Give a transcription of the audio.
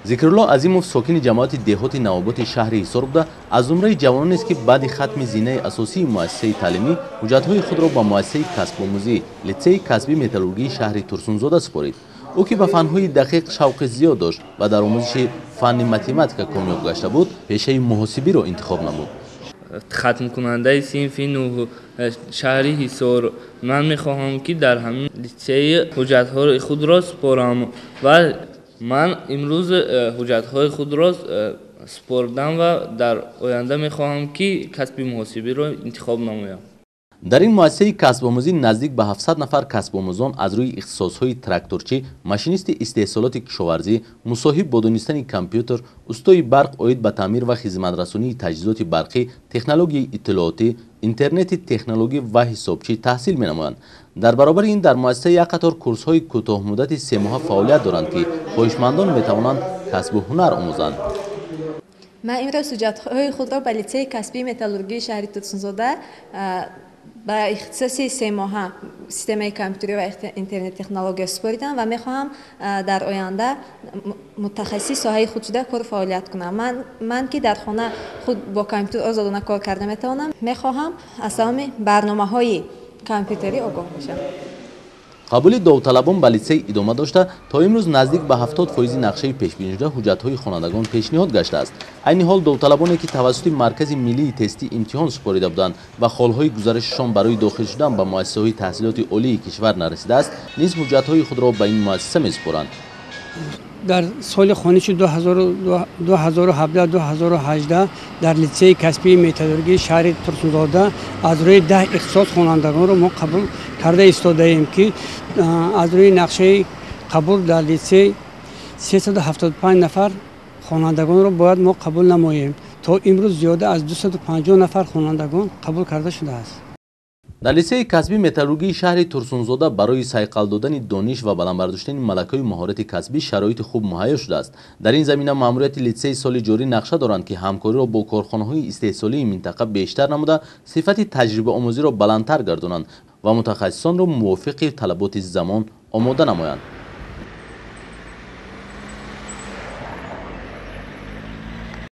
Зикрулло Азимов сокини ҷамоати деҳоти Навоботи шаҳри Ҳисор буда, аз зумраи ҷавононест, ки баъди хатми зинаи асосии муассисаи таълимӣ ҳуҷҷатҳои худро ба муассисаи касбомӯзӣ литсеи касбии металлургии шаҳри Турсунзода супорид. Ӯ ки ба фанҳои дақиқ шавқи зиёд дошт ва дар омӯзиши фанни математика комёб гашта буд, пешаи муҳосибиро интихоб намуд. Хатмкунандаи синфи нӯҳ, шаҳри Ҳисор. Ман мехоҳам, ки дар ҳамин литсеи ҳуҷҷатҳои худро супорам ва ман имрӯз ҳуҷҷатҳои худро супордам ва дар оянда мехоҳам, ки касби муҳосибиро интихоб намоям. Дар ин муассисаи касбомӯзӣ наздик ба 700 нафар касбомӯзон аз рӯи ихтисосҳои тракторчӣ, машинисти истеҳсолоти кишоварзӣ, мусоҳиб бо донистани компютер, устои барқ оид ба таъмир ва хизматрасонии таҷҳизоти барқӣ, технологияи иттилоотӣ, интернети технологӣ ва ҳисобчӣ таҳсил менамоянд. Дар баробари ин дар муассиса як қатор курсҳои кӯтоҳмуддати семоҳа фаъолият доранд, ки хоҳишмандон метавонанд касбу ҳунар омӯзанд. Ман имрӯз ҳуҷҷатҳои худро ба литсеи касбии металлургии шаҳри Турсунзода ба ихтисоси семоҳа системаи компютерӣ ва интернет-технология супоридам ва мехоҳам дар оянда мутахассиси соҳаи худ шуда кору фаъолият кунам. Ман ки дар хона худ бо компютер озодона кор карда метавонам, мехоҳам аз тамоми барномаҳои компютерӣ огоҳ бошам. Қабули довталабон ба литсей идома дошта, то имрӯз наздик ба 70% нақшаи пешбинишуда ҳуҷҷатҳои хонандагон пешниҳод гаштааст. Айни ҳол довталабоне, ки тавассути Маркази миллии тестӣ имтиҳон супорида буданд ва холҳои гузаришашон барои дохил шудан ба муассисаҳои таҳсилоти олии кишвар нарасидааст, низ ҳуҷҷатҳои худро ба ин муассиса месупоранд. Дар соли хониши 2017-2018 дар литсеи касбии металлургии шаҳри Турсунзода аз рӯи 10 ихтисос хонандагонро мо қабул карда истодаем, ки аз рӯи нақшаи қабул дар литсей 375 нафар хонандагонро бояд мо қабул намоем. То имрӯз зиёда аз 250 нафар хонандагон қабул карда шудааст. Дар литсеи касбии металлургии шаҳри Турсунзода барои сайқал додани дониш ва баланд бардоштани малакаи маҳорати касбӣ шароити хуб муҳайё шудааст. Дар ин замина маъмурияти литсеи соли ҷорӣ нақша доранд, ки ҳамкориро бо корхонаҳои истеҳсолии минтақа бештар намуда, сифати таҷрибаомӯзиро баландтар гардонанд ва мутахассисонро мувофиқи талаботи замон омода намоянд.